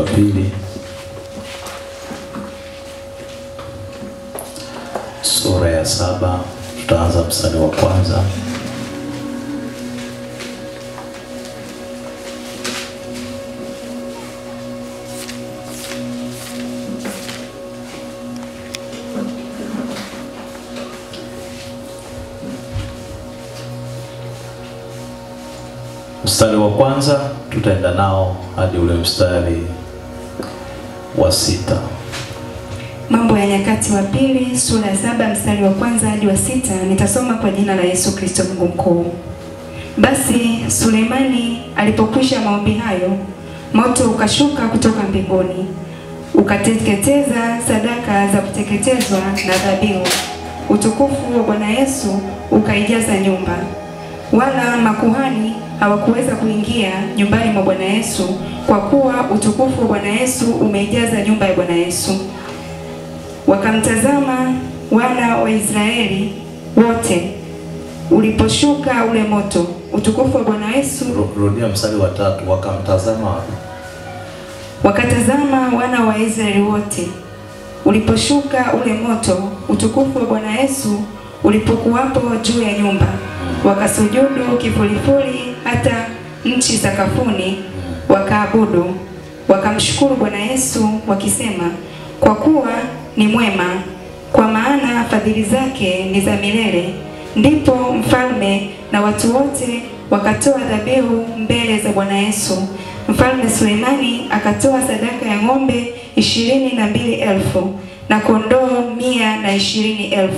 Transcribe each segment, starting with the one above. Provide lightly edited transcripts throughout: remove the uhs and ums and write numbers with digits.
Pili sura ya 7, tutaanza mstari wa kwanza. Mstari wa kwanza tutaenda nao hadi ule mstari wa 6. Mambo ya Nyakati wa Pili sura ya 7 mstari wa kwanza hadi wa 6, nitasoma kwa jina la Yesu Kristo Mungu mkuu. Basi Sulemani alipokwisha maombi hayo, moto ukashuka kutoka mbinguni ukateketeza sadaka za kuteketezwa na dhabihu. Utukufu wa Bwana Yesu ukaijaza nyumba. Wala makuhani hawakuweza kuingia nyumbani mwa Bwana Yesu, kwa kuwa utukufu wa Bwana Yesu umeijaza nyumba ya Bwana Yesu. Wakamtazama wana wa Israeli wote uliposhuka ule moto, utukufu wa Bwana Yesu. Rudia mstari wa 3. Wakamtazama. Wakatazama wana wa Israeli wote uliposhuka ule moto, utukufu wa Bwana Yesu ulipokuwapo juu ya nyumba. Wakasujudu kifulifuli hata nchi sakafuni, wakaabudu, wakamshukuru Bwana Yesu wakisema, kwa kuwa ni mwema, kwa maana fadhili zake ni za milele. Ndipo mfalme na watu wote wakatoa dhabihu mbele za Bwana Yesu. Mfalme Sulemani akatoa sadaka ya ng'ombe 22,000 na kondoo 120,000.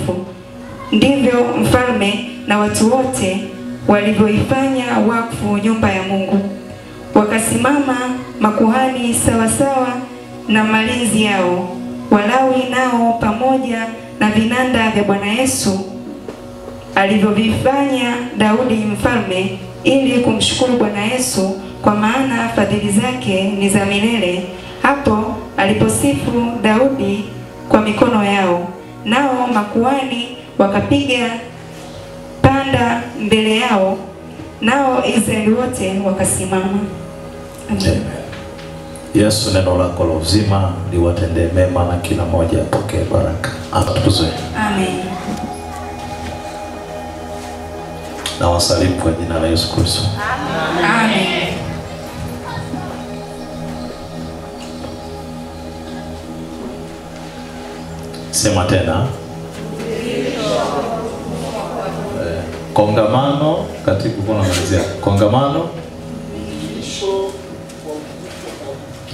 Ndivyo mfalme na watu wote walivyoifanya wakfu nyumba ya Mungu. Wakasimama makuhani sawasawa na malinzi yao, Walawi nao pamoja na vinanda vya Bwana Yesu alivyovifanya Daudi mfalme, ili kumshukuru Bwana Yesu, kwa maana fadhili zake ni za milele. Hapo aliposifu Daudi kwa mikono yao, nao makuhani wakapiga panda mbele yao, nao Israeli wote wakasimama. Amen. Yesu, neno lako la uzima liwatendee mema na kila mmoja apokee baraka. Atukuzwe. Amen. Na wasalimu kwa jina la Yesu Kristo. Amen. Sema tena. Kongamano, katibu kuna malizia. Kongamano.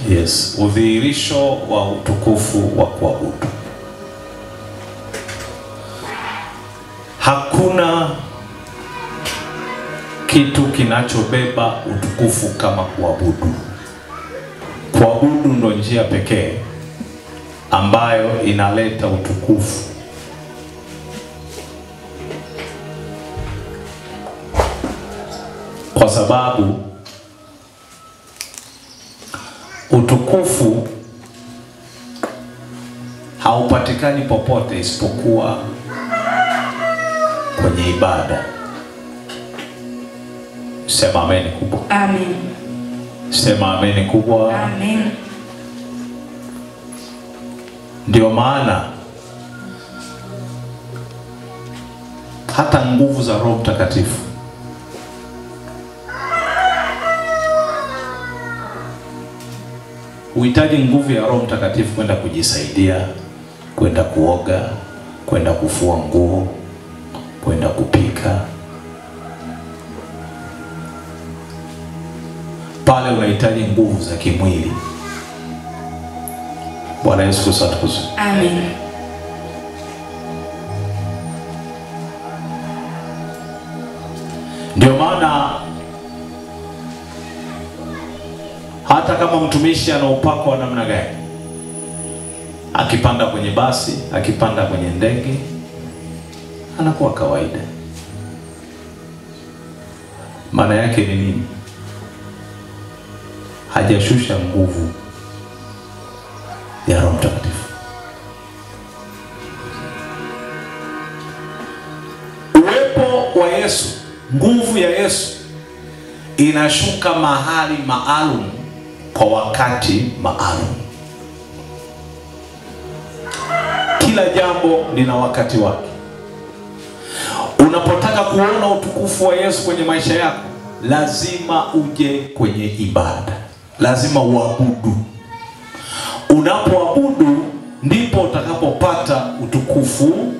Yes, udhihirisho wa utukufu wa kuabudu. Hakuna kitu kinachobeba utukufu kama kuabudu. Kuabudu ndo njia pekee ambayo inaleta utukufu. Kwa sababu utukufu haupatikani popote isipokuwa kwenye ibada. Sema amen kubwa. Amen. Sema amen kubwa. Amen. Ndio maana hata nguvu za Roho Mtakatifu huhitaji nguvu ya Roho Mtakatifu kwenda kujisaidia, kwenda kuoga, kwenda kufua nguo, kwenda kupika. Pale unahitaji nguvu za kimwili. Bwana Yesu Kristo atukuzwe. Amen. Ndio maana hata kama mtumishi ana upako wa namna gani, akipanda kwenye basi, akipanda kwenye ndege, anakuwa kawaida. Maana yake ni nini? Hajashusha nguvu ya Roho Mtakatifu. Uwepo wa Yesu, nguvu ya Yesu inashuka mahali maalum kwa wakati maalum. Kila jambo lina wakati wake. Unapotaka kuona utukufu wa Yesu kwenye maisha yako, lazima uje kwenye ibada. Lazima uabudu. Unapoabudu ndipo utakapopata utukufu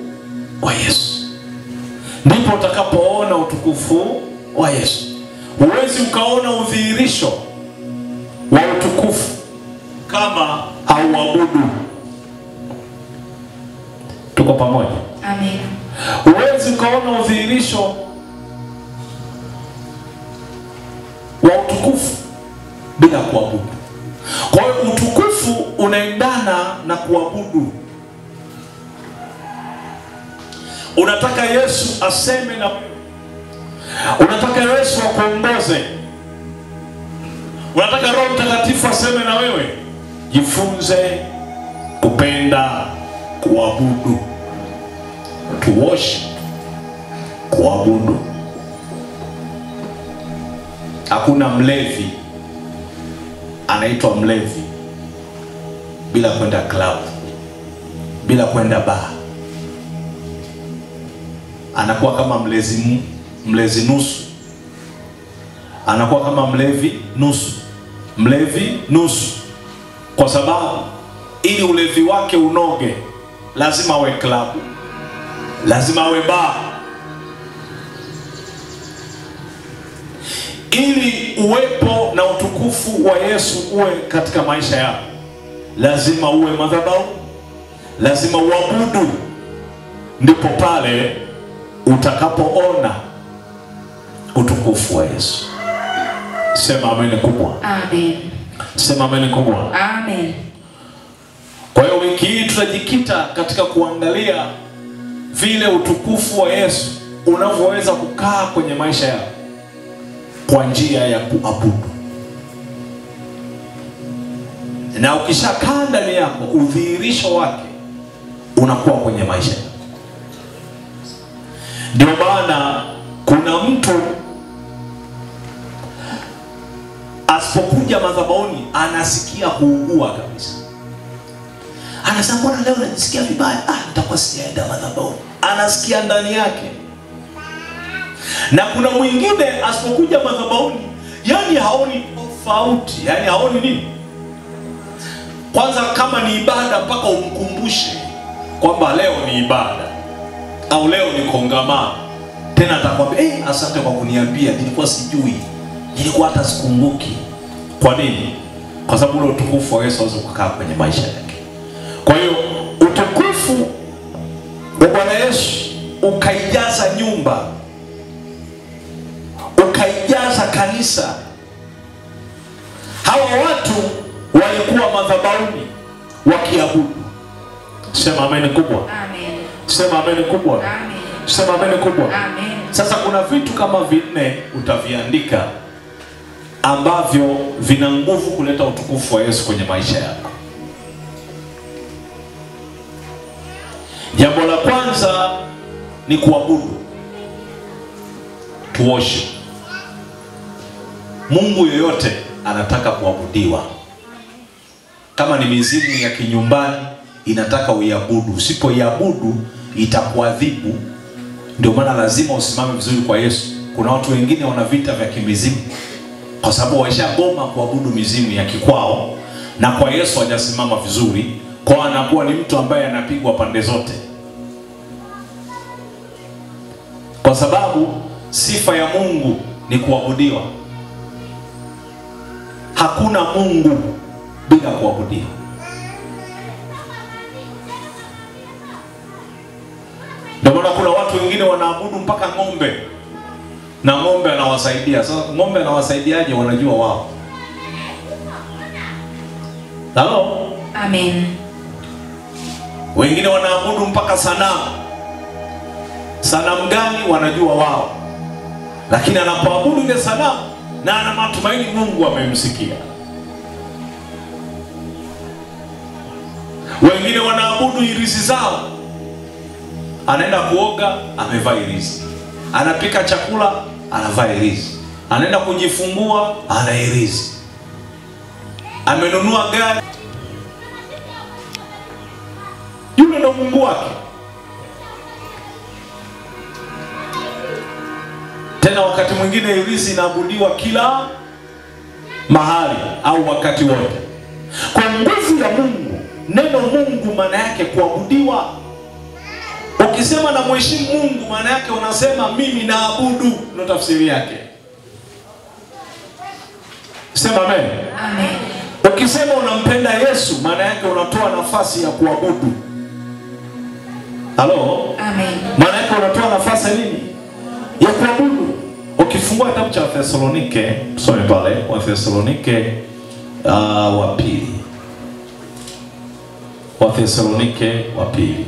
wa Yesu. Ndipo utakapoona utukufu wa Yesu. Huwezi ukaona udhihirisho wa utukufu kama hauabudu. Tuko pamoja? Amen. Huwezi ukaona udhihirisho wa utukufu bila kuabudu. Kwa hiyo utukufu unaendana na kuabudu. Unataka Yesu aseme na unataka Yesu akuongoze, unataka Roho Mtakatifu aseme na wewe, jifunze kupenda kuabudu. To worship, kuabudu. Hakuna mlevi anaitwa mlevi bila kwenda club, bila kwenda bar. Anakuwa kama mlezi nusu. Anakuwa kama mlevi nusu. Mlevi nusu. Kwa sababu ili ulevi wake unoge, lazima awe club, lazima awe bar. Ili uwepo na utukufu wa Yesu uwe katika maisha yako, lazima uwe madhabahu, lazima uabudu. Ndipo pale utakapoona utukufu wa Yesu. Sema amen kubwa. Amen. Sema amen kubwa. Amen. Kwa hiyo wiki hii tutajikita katika kuangalia vile utukufu wa Yesu unavyoweza kukaa kwenye maisha yako kwa njia ya kuabudu. Na ukishakaa ndani yako, udhihirisho wake unakuwa kwenye maisha yako. Ndio maana kuna mtu asipokuja madhabahuni anasikia kuugua kabisa. Anasema mbona leo najisikia vibaya? Nitakuwa sijaenda madhabahuni. Anasikia ndani yake. Na kuna mwingine asipokuja madhabahuni, yani haoni tofauti, yani haoni nini? Kwanza kama ni ibada mpaka umkumbushe kwamba leo ni ibada au leo ni kongamano. Tena atakwambia asante kwa kuniambia, nilikuwa sijui, nilikuwa hata sikumbuki. Kwa nini? Kwa sababu ule utukufu wa Yesu hauwezi kukaa kwenye maisha yake. Kwa hiyo utukufu wa Bwana Yesu ukaijaza nyumba, ukaijaza kanisa. Hawa watu walikuwa madhabahuni wakiabudu. Sema amen kubwa. Amen. Sema amen kubwa. Amen. Sema amen kubwa. Amen. Sasa kuna vitu kama vinne utaviandika ambavyo vina nguvu kuleta utukufu wa Yesu kwenye maisha yako. Jambo la kwanza ni kuabudu. To worship. Mungu yoyote anataka kuabudiwa. Kama ni mizimu ya kinyumbani inataka uiabudu. Usipoiabudu itakuadhibu. Ndio maana lazima usimame vizuri kwa Yesu. Kuna watu wengine wana vita vya kimizimu kwa sababu waishagoma kuabudu mizimu ya kikwao, na kwa Yesu hajasimama vizuri, kwa anakuwa ni mtu ambaye anapigwa pande zote. Kwa sababu sifa ya Mungu ni kuabudiwa. Hakuna Mungu bila kuabudiwa. Ndio maana kuna watu wengine wanaabudu mpaka ng'ombe, na ng'ombe anawasaidia. Sasa ng'ombe anawasaidiaje? Wanajua wao. Halo? Amen. Wengine wanaabudu mpaka sanamu. Sanamu gani? Wanajua wao. Lakini anapoabudu ile sanamu na ana matumaini Mungu amemsikia. Wengine wanaabudu irizi zao. Anaenda kuoga, amevaa irizi. Anapika chakula, anavaa irizi. Anaenda kujifungua, ana irizi. Amenunua gari. Yule ndo Mungu wake. Tena wakati mwingine hirizi inaabudiwa kila mahali au wakati wote. Kwa nguvu ya Mungu, neno Mungu maana yake kuabudiwa. Ukisema na mheshimu Mungu maana yake unasema mimi naabudu, ndio tafsiri yake. Sema amen. Amen. Ukisema unampenda Yesu maana yake unatoa nafasi ya kuabudu. Halo? Amen. Maana yake unatoa nafasi nini? Ya kuabudu. Ukifungua kitabu cha Wathesalonike, tusome pale Wathesalonike wa pili. Wathesalonike wa pili.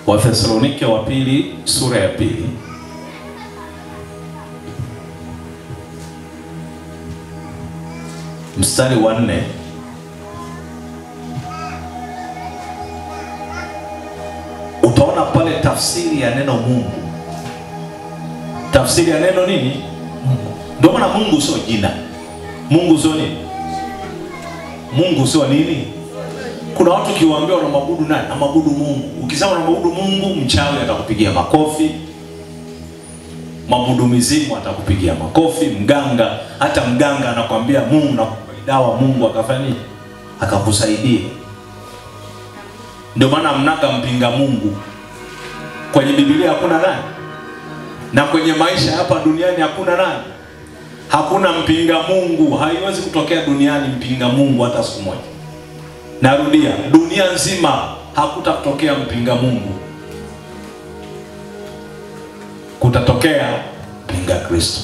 Wathesalonike wa pili sura ya pili. Mstari wa 4. Utaona pale tafsiri ya neno Mungu. Tafsiri ya neno nini? Mungu. Ndio maana Mungu sio jina. Mungu sio nini? Mungu sio nini? Kuna watu kiwaambia wanamwabudu nani? Anamwabudu Mungu. Ukisema unamwabudu Mungu, mchawi atakupigia makofi. Mwabudu mizimu atakupigia makofi, mganga, hata mganga anakuambia Mungu na dawa, Mungu akafanya nini? Akakusaidia. Ndio maana mnaga mpinga Mungu. Kwenye Biblia hakuna nani? Na kwenye maisha hapa duniani hakuna nani? Hakuna mpinga Mungu. Haiwezi kutokea duniani mpinga Mungu hata siku moja. Narudia, dunia nzima hakutatokea mpinga Mungu. Kutatokea mpinga Kristo.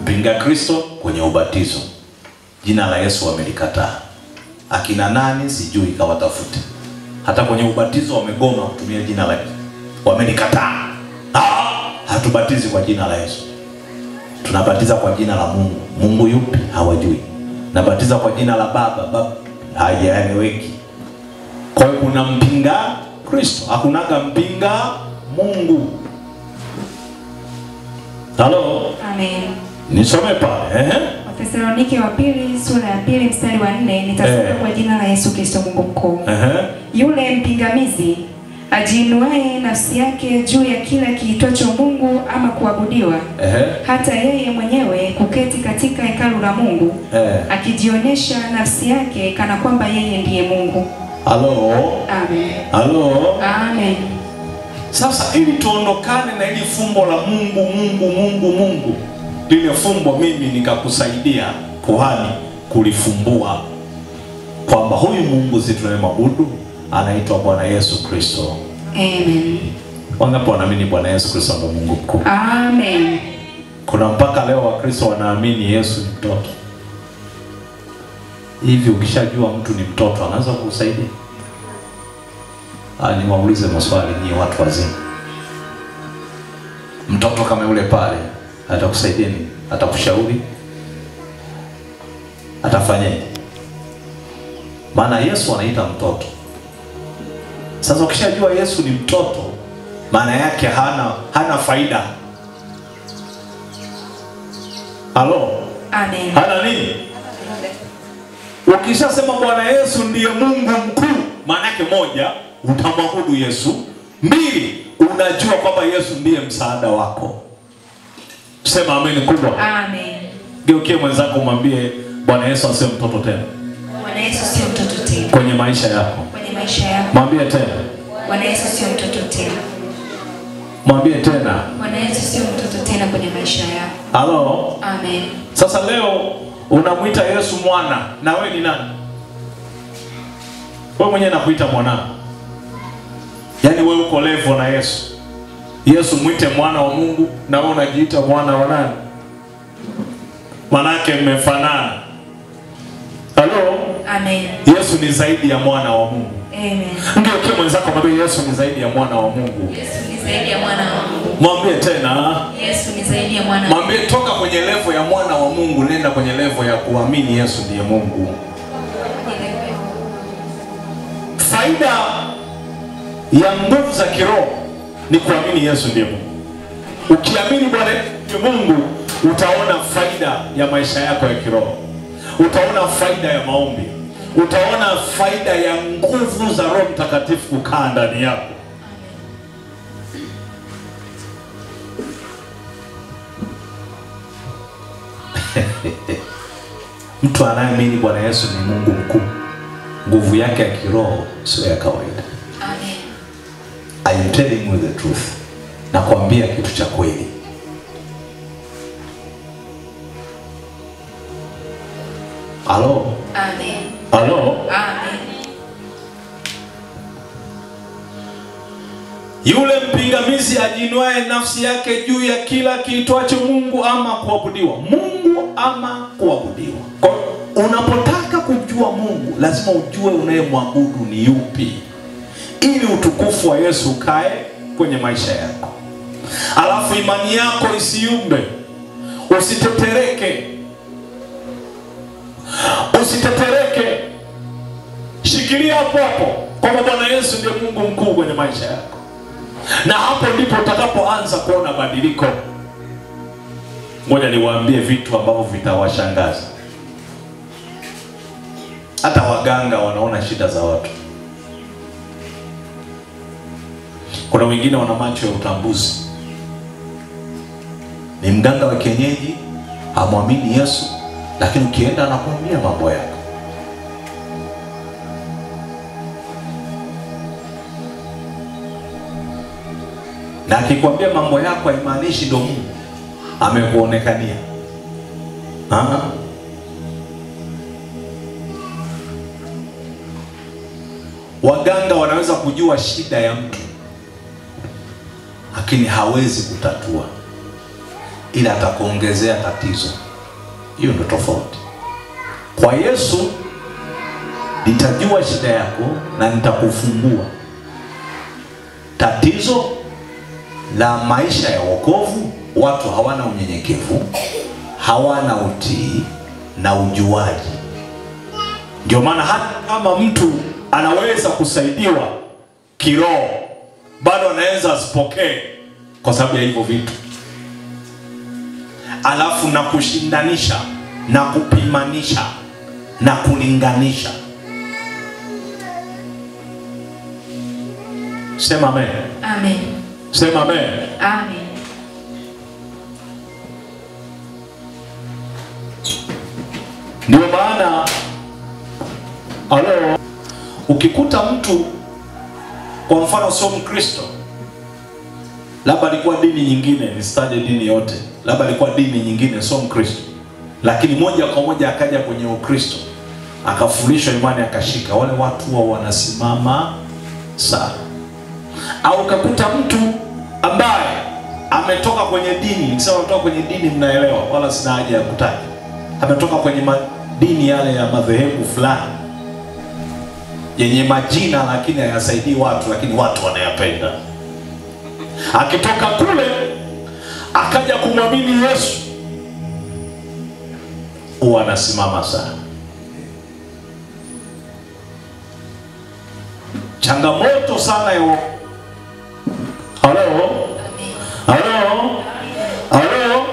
Mpinga Kristo kwenye ubatizo. Jina la Yesu wamelikataa. Akina nani sijui, kawatafute. Hata kwenye ubatizo wamegoma kutumia jina la Yesu. Wamelikataa. Hatubatizi kwa jina la Yesu. Tunabatiza kwa jina la Mungu. Mungu yupi? Hawajui. Nabatiza kwa jina la Baba, Baba hajaeleweki. Kwa hiyo kuna mpinga Kristo, hakunaga mpinga Mungu. Halo? Amen. Nisome pale, Wathesalonike wa pili sura ya pili mstari wa 4, nitasoma kwa jina la Yesu Kristo Mungu mkuu. Yule mpingamizi ajiinuaye nafsi yake juu ya kila kiitwacho Mungu ama kuabudiwa, hata yeye mwenyewe kuketi katika hekalu la Mungu, akijionyesha nafsi yake kana kwamba yeye ndiye Mungu. Halo? Amen. Halo? Amen. Sasa ili tuondokane na ili fumbo la Mungu, Mungu, Mungu, Mungu, lile fumbo mimi nikakusaidia kuhani kulifumbua kwamba huyu Mungu si tunayemwabudu anaitwa Bwana Yesu Kristo. Amen. Wangapi wanaamini Bwana Yesu Kristo ndiye Mungu mkuu? Amen. Kuna mpaka leo Wakristo wanaamini Yesu ni mtoto. Hivi ukishajua mtu ni mtoto anaweza kukusaidia? Niwaulize maswali nyinyi watu wazima. Mtoto kama yule pale atakusaidia nini? Atakushauri? Atafanyaje? Maana Yesu anaita mtoto. Sasa ukishajua Yesu ni mtoto, maana yake hana faida. Halo? Amen. Hana nini? Ukishasema Bwana Yesu ndiye Mungu mkuu, maana yake moja, utamwabudu Yesu. Mbili, unajua kwamba Yesu ndiye msaada wako. Sema amen kubwa. Amen. Geukie mwenzako mwambie Bwana Yesu asiwe mtoto tena. Bwana Yesu sio mtoto tena. Kwenye maisha yako. Kwenye maisha yako. Mwambie tena. Bwana Yesu sio mtoto tena. Mwambie tena. Bwana Yesu sio mtoto tena kwenye maisha yako. Halo? Amen. Sasa leo unamuita Yesu mwana, na wewe ni nani? Wewe mwenyewe nakuita mwana. Yaani wewe uko level na Yesu. Yesu muite mwana wa Mungu na wewe unajiita mwana wa nani? Manake mmefanana. Halo? Amen. Yesu ni zaidi ya mwana wa Mungu. Amen. Ndio mwenzako mwambie Yesu ni zaidi ya mwana wa Mungu. Yesu ni zaidi ya mwana wa Mungu. Mwambie tena. Yesu ni zaidi ya mwana. Mwambie toka kwenye level ya mwana wa Mungu nenda kwenye level ya kuamini Yesu ndiye Mungu. Faida ya nguvu za kiroho ni kuamini Yesu ndiye Mungu. Ukiamini Bwana ndiye Mungu, utaona faida ya maisha yako ya kiroho. Utaona faida ya maombi. Utaona faida ya nguvu za Roho Mtakatifu kukaa ndani yako. Mtu anayeamini Bwana Yesu ni Mungu mkuu, nguvu yake ya kiroho sio ya kawaida. Amen. I am telling you the truth. Nakwambia kitu cha kweli. Halo? Amen. Halo? Amen. Yule mpingamizi ajinuae nafsi yake juu ya kila kiitwacho Mungu ama kuabudiwa. Mungu ama kuabudiwa. Kwa unapotaka kujua Mungu, lazima ujue unayemwabudu ni yupi, ili utukufu wa Yesu ukae kwenye maisha yako. Alafu imani yako isiyumbe. Usitetereke. Usitetereke. Shikilia hapo hapo kwamba Bwana Yesu ndiye Mungu mkuu kwenye maisha yako. Na hapo ndipo utakapoanza kuona badiliko. Ngoja niwaambie vitu ambavyo vitawashangaza. Hata waganga wanaona shida za watu. Kuna wengine wana macho ya utambuzi. Ni mganga wa kienyeji, hamwamini Yesu, lakini ukienda anakuambia mambo yako. Na akikwambia mambo yako haimaanishi ndio Mungu amekuonekania. Waganga wanaweza kujua shida ya mtu, lakini hawezi kutatua, ila atakuongezea tatizo. Hiyo ndio tofauti. Kwa Yesu nitajua shida yako na nitakufungua. Tatizo la maisha ya wokovu, watu hawana unyenyekevu, hawana utii na ujuaji. Ndio maana hata kama mtu anaweza kusaidiwa kiroho, bado anaweza asipokee kwa sababu ya hivyo vitu. Alafu na kushindanisha na kupimanisha na kulinganisha. Sema amen. Amen. Sema amen. Amen. Ndio maana alo, ukikuta mtu kwa mfano sio Mkristo, labda alikuwa dini nyingine, nisitaje dini yote, labda alikuwa dini nyingine sio Mkristo, lakini moja kwa moja akaja kwenye Ukristo, akafundishwa imani akashika, wale watu wa wanasimama sana. Au ukakuta mtu ambaye ametoka kwenye dini, nikisema ametoka kwenye dini mnaelewa, wala sina haja ya kutaja. Ametoka kwenye dini yale ya madhehebu fulani yenye majina lakini hayasaidii watu, lakini watu wanayapenda. Akitoka kule akaja kumwamini Yesu, huwa anasimama sana. Changamoto sana ya Halo? Halo? Halo?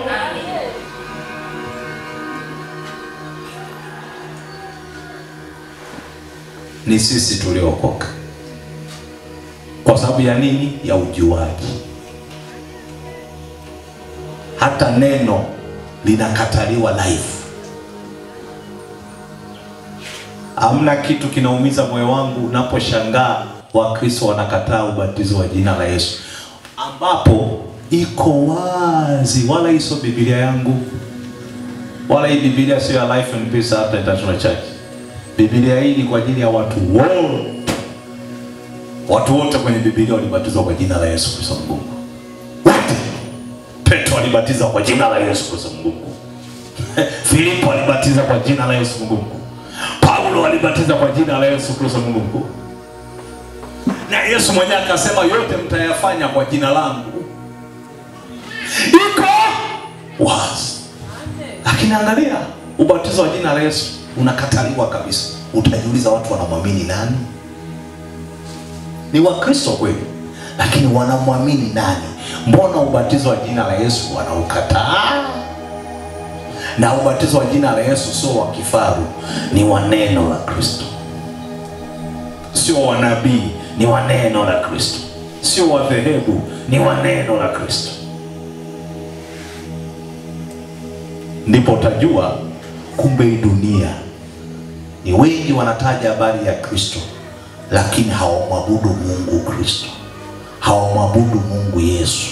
Ni sisi tuliokoka. Kwa sababu ya nini? Ya ujuaji. Hata neno linakataliwa live. Hamna kitu kinaumiza moyo wangu unaposhangaa Wakristo wanakataa ubatizo wa jina la Yesu, ambapo iko wazi, wala iso Biblia yangu, wala hii Biblia sio ya Life and Peace hata International Church. Biblia hii ni kwa ajili ya watu wote. Watu wote kwenye Biblia walibatizwa kwa jina la Yesu Kristo Mungu. Wote. Petro alibatiza kwa jina la Yesu Kristo Mungu. Filipo alibatiza kwa jina la Yesu Mungu. Paulo alibatiza kwa jina la Yesu Kristo Mungu. Na Yesu mwenyewe akasema yote mtayafanya kwa jina langu. Iko wazi. Lakini angalia, ubatizo wa jina la Yesu unakataliwa kabisa. Utajiuliza watu wanamwamini nani? Ni Wakristo kweli, lakini wanamwamini nani? Mbona ubatizo wa jina la Yesu wanaukataa? Na ubatizo wa jina la Yesu sio wa kifaru, ni wa neno la Kristo. Sio wa nabii, ni wa neno la Kristo. Sio wa dhehebu, ni wa neno la Kristo. Ndipo utajua kumbe hii dunia ni wengi wanataja habari ya Kristo, lakini hawamwabudu Mungu Kristo, hawamwabudu Mungu Yesu.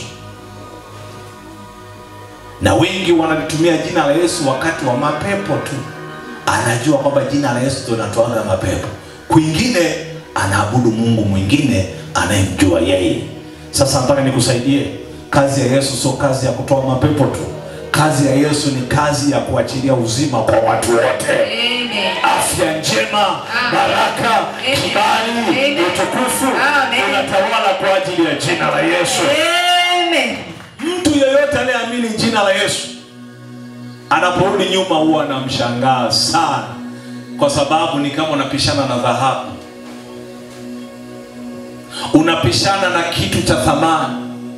Na wengi wanalitumia jina la Yesu wakati wa mapepo tu. Anajua kwamba jina la Yesu ndio linatoaga mapepo. Kwingine anaabudu Mungu mwingine anayemjua yeye. Sasa nataka nikusaidie, kazi ya Yesu sio kazi ya kutoa mapepo tu. Kazi ya Yesu ni kazi ya kuachilia uzima kwa watu wote. Amen. Afya njema, baraka, kibali, utukufu unatawala kwa ajili ya jina la Yesu. Amen. Mtu yeyote anayeamini jina la Yesu anaporudi nyuma huwa anamshangaa sana, kwa sababu ni kama unapishana na dhahabu, unapishana na kitu cha thamani.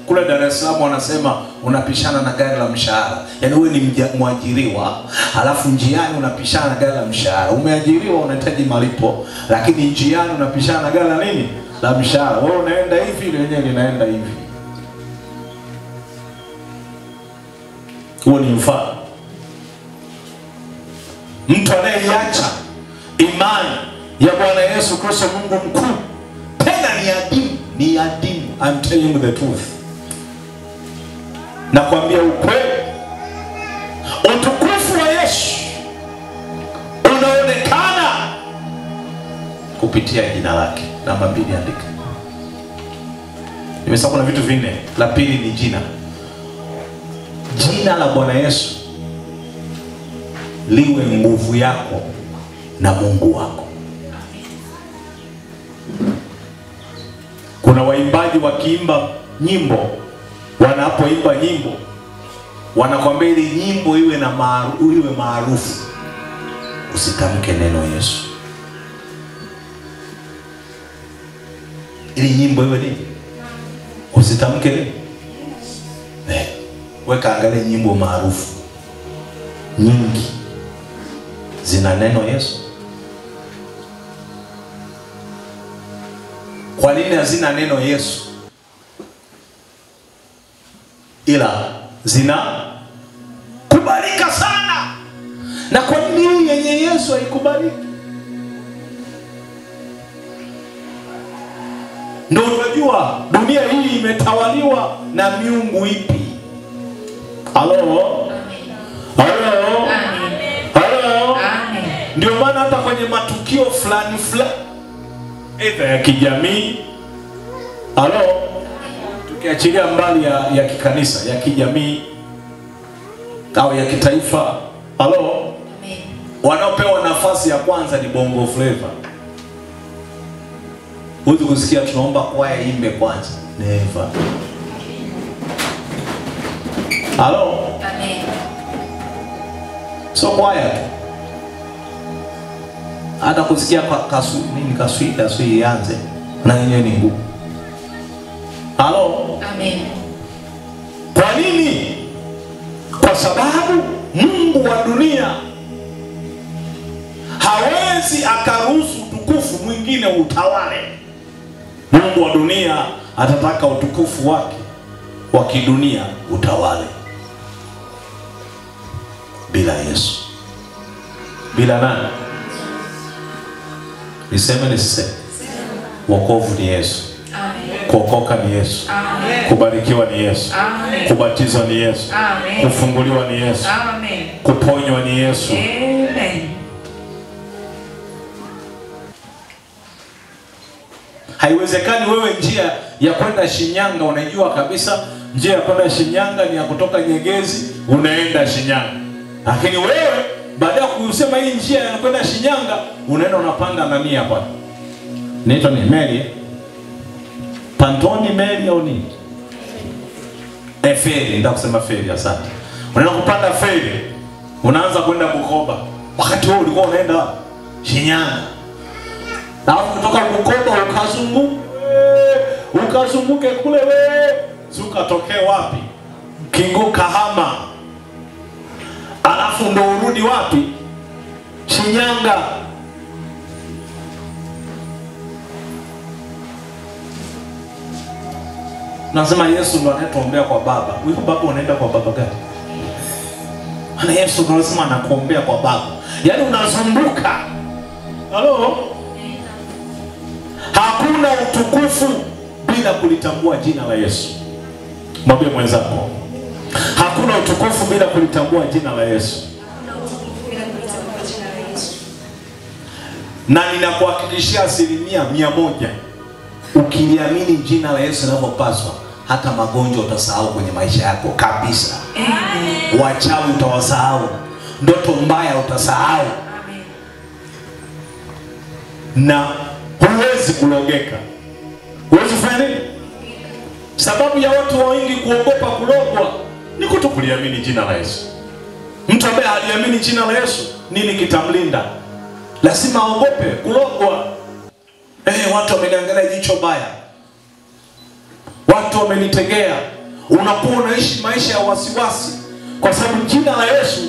Kule Dar es Salaam wanasema unapishana na gari la mshahara. Yaani wewe ni mwajiriwa, halafu njiani unapishana na gari la mshahara. Umeajiriwa unahitaji malipo, lakini njiani unapishana na gari la nini? La mshahara. Wewe unaenda hivi, ile yenyewe linaenda hivi. Huo ni mfano. Mtu anayeiacha imani ya Bwana Yesu Kristo Mungu mkuu, tena ni adimu, ni adimu. I'm telling you the truth. Nakwambia ukweli. Utukufu wa Yesu unaonekana kupitia jina lake. Namba 2, andika. Nimesema kuna vitu vinne. La pili ni jina. Jina la Bwana Yesu liwe nguvu yako na Mungu wako. Kuna waimbaji wakiimba nyimbo, wanapoimba nyimbo wanakwambia ili nyimbo iwe na iwe maarufu, usitamke neno Yesu. Ili nyimbo iwe nini? Usitamke nini? Weka angalia nyimbo maarufu nyingi zina neno Yesu. Kwa nini hazina neno Yesu? Ila zina kubalika sana. Na kwa nini yenye Yesu haikubaliki? Ndio unajua dunia hii imetawaliwa na miungu ipi? Halo? Halo? Halo? Ndio maana hata kwenye matukio fulani fulani, aidha ya kijamii, halo, tukiachilia mbali ya kikanisa, ya kijamii au ya kitaifa, halo, wanaopewa nafasi ya kwanza ni Bongo Flava. Huwezi kusikia tunaomba kwaya imbe kwanza. Never. Halo? Amen. So kwaya tu. Hata kusikia kaswida sio ianze na yenyewe ni ngumu. Halo? Amen. Kwa nini? Kwa sababu Mungu wa dunia hawezi akaruhusu utukufu mwingine utawale. Mungu wa dunia atataka utukufu wake wa kidunia utawale. Bila Yesu. Bila nani? Niseme nisiseme? Wokovu ni Yesu. Amen. Kuokoka ni Yesu. Amen. Kubarikiwa ni Yesu. Amen. Kubatizwa ni Yesu. Amen. Kufunguliwa ni Yesu. Amen. Kuponywa ni Yesu. Amen. Haiwezekani wewe njia ya kwenda Shinyanga unajua kabisa njia ya kwenda Shinyanga ni ya kutoka Nyegezi unaenda Shinyanga. Lakini wewe baada ya kusema hii njia ya kwenda Shinyanga unaenda unapanda nani hapa? Inaitwa ni meli. Pantoni meli au nini? Feri, ndio kusema feri, asante. Unaenda kupanda feri, unaanza kwenda Bukoba. Wakati wewe ulikuwa unaenda Shinyanga. Alafu kutoka Bukoba ukazunguka Ukazunguke kule wewe, ukatokee wapi? Kingu Kahama. Alafu ndo urudi wapi? Shinyanga. Nasema Yesu ndo anayetuombea kwa Baba. Huyo baba unaenda kwa baba gani? Ana Yesu ndo anasema anakuombea kwa Baba. Yaani unazunguka. Halo? Hakuna utukufu bila kulitambua jina la Yesu. Mwambie mwenzako, hakuna utukufu bila kulitambua jina la Yesu. Na ninakuhakikishia 100%, ukiliamini jina la Yesu linavyopaswa, hata magonjwa utasahau kwenye maisha yako kabisa. Amen. Wachawi utawasahau, ndoto mbaya utasahau. Amen. Na huwezi kulogeka. Huwezi kufanya nini? Sababu ya watu wengi kuogopa kulogwa ni kutokuliamini jina la Yesu. Mtu ambaye haliamini jina la Yesu, nini kitamlinda? Lazima aogope kulogwa. Watu wameniangalia jicho baya, watu wamenitegea. Unakuwa unaishi maisha ya wasiwasi kwa sababu jina la Yesu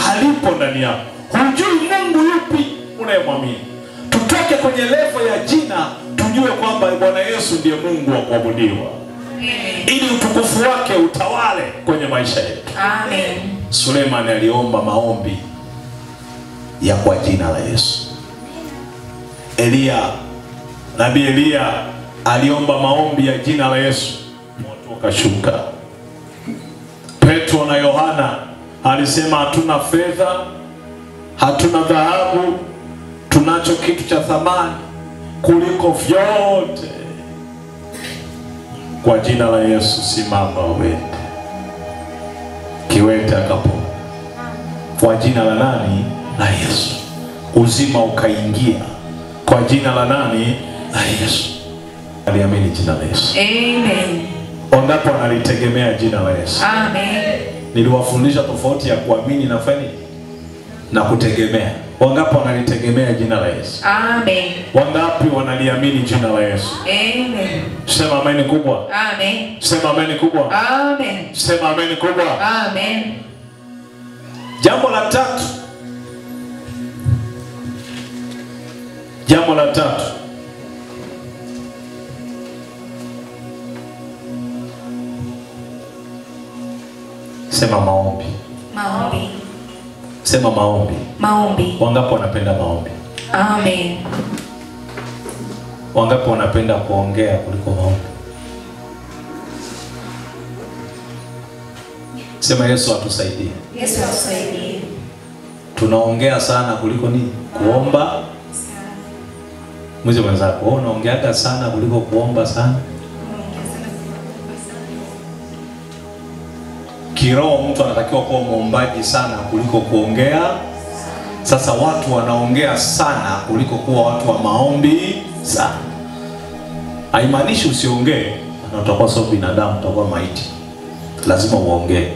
halipo ndani yako. Hujui Mungu yupi unayemwamini. Tutoke kwenye level ya jina, tujue kwamba Bwana Yesu ndiye Mungu wa kuabudiwa, ili utukufu wake utawale kwenye maisha yetu. Amen. Suleiman aliomba maombi ya kwa jina la Yesu. Elia, Nabii Elia aliomba maombi ya jina la Yesu, moto ukashuka. Petro na Yohana alisema hatuna fedha, hatuna dhahabu, tunacho kitu cha thamani kuliko vyote. Kwa jina la Yesu simama uende. Kiwete akapona. Kwa jina la nani? La Yesu. Uzima ukaingia. Kwa jina la nani? La Yesu. Aliamini jina la Yesu. Amen. Ondapo analitegemea jina la Yesu. Amen. Niliwafundisha tofauti ya kuamini na fani na kutegemea. Wangapi wanalitegemea jina la Yesu? Amen. Wangapi wanaliamini jina la Yesu? Amen. Sema amen kubwa. Amen. Sema amen kubwa. Amen. Sema amen kubwa. Amen. Jambo la tatu. Jambo la tatu. Sema maombi. Maombi. Sema maombi. Maombi. Wangapi wanapenda maombi? Amen. Wangapi wanapenda kuongea kuliko maombi? Sema Yesu atusaidie. Yesu atusaidie. Tunaongea sana kuliko nini? Kuomba. Mwizi mwenzako, wewe unaongeaga sana kuliko kuomba sana. Kiroho mtu anatakiwa kuwa muombaji sana kuliko kuongea. Sasa watu wanaongea sana kuliko kuwa watu wa maombi sana. Haimaanishi usiongee, na utakuwa sio binadamu, utakuwa maiti. Lazima uongee.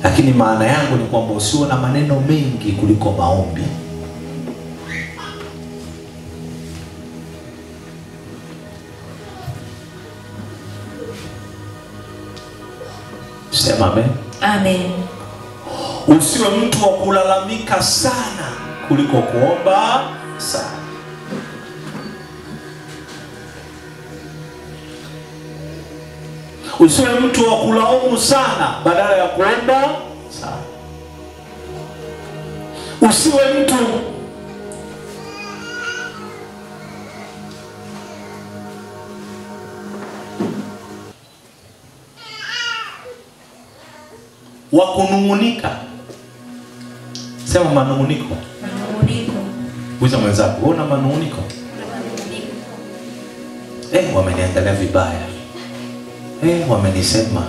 Lakini maana yangu ni kwamba usiwe na maneno mengi kuliko maombi. Sema amen. Amen. Usiwe mtu wa kulalamika sana kuliko kuomba sana. Usiwe mtu wa kulaumu sana badala ya kuomba sana. Usiwe mtu wa kunungunika. Sema manunguniko. Manunguniko. Uliza mwenzako, wewe una manunguniko? Wameniangalia vibaya. Wamenisema.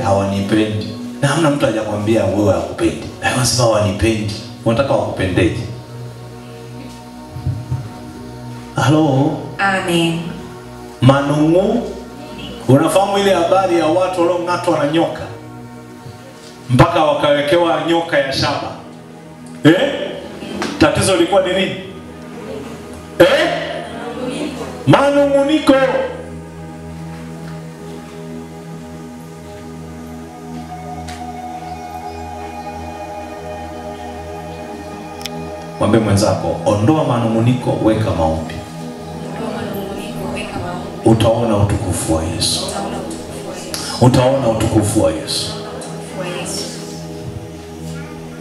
Hawanipendi. Na hamna mtu hajakwambia wewe hakupendi. Wanasema hawanipendi. Unataka wakupendeje? Halo? Amen. Manungu. Unafahamu ile habari ya watu waliong'atwa na nyoka mpaka wakawekewa nyoka ya shaba? Tatizo lilikuwa ni nini? Manunguniko. Mwambie mwenzako, ondoa manunguniko, weka maombi. Utaona utukufu wa Yesu. Utaona utukufu wa Yesu.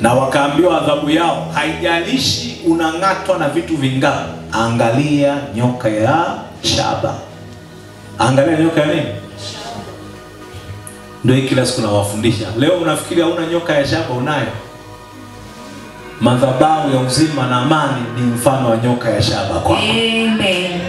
Na wakaambiwa adhabu yao, haijalishi unang'atwa na vitu vingapi, angalia nyoka ya shaba. Angalia nyoka ya nini? Ndio hii kila siku nawafundisha. Leo unafikiri hauna nyoka ya shaba, unayo. Madhabahu ya uzima na amani ni mfano wa nyoka ya shaba kwako. Amen.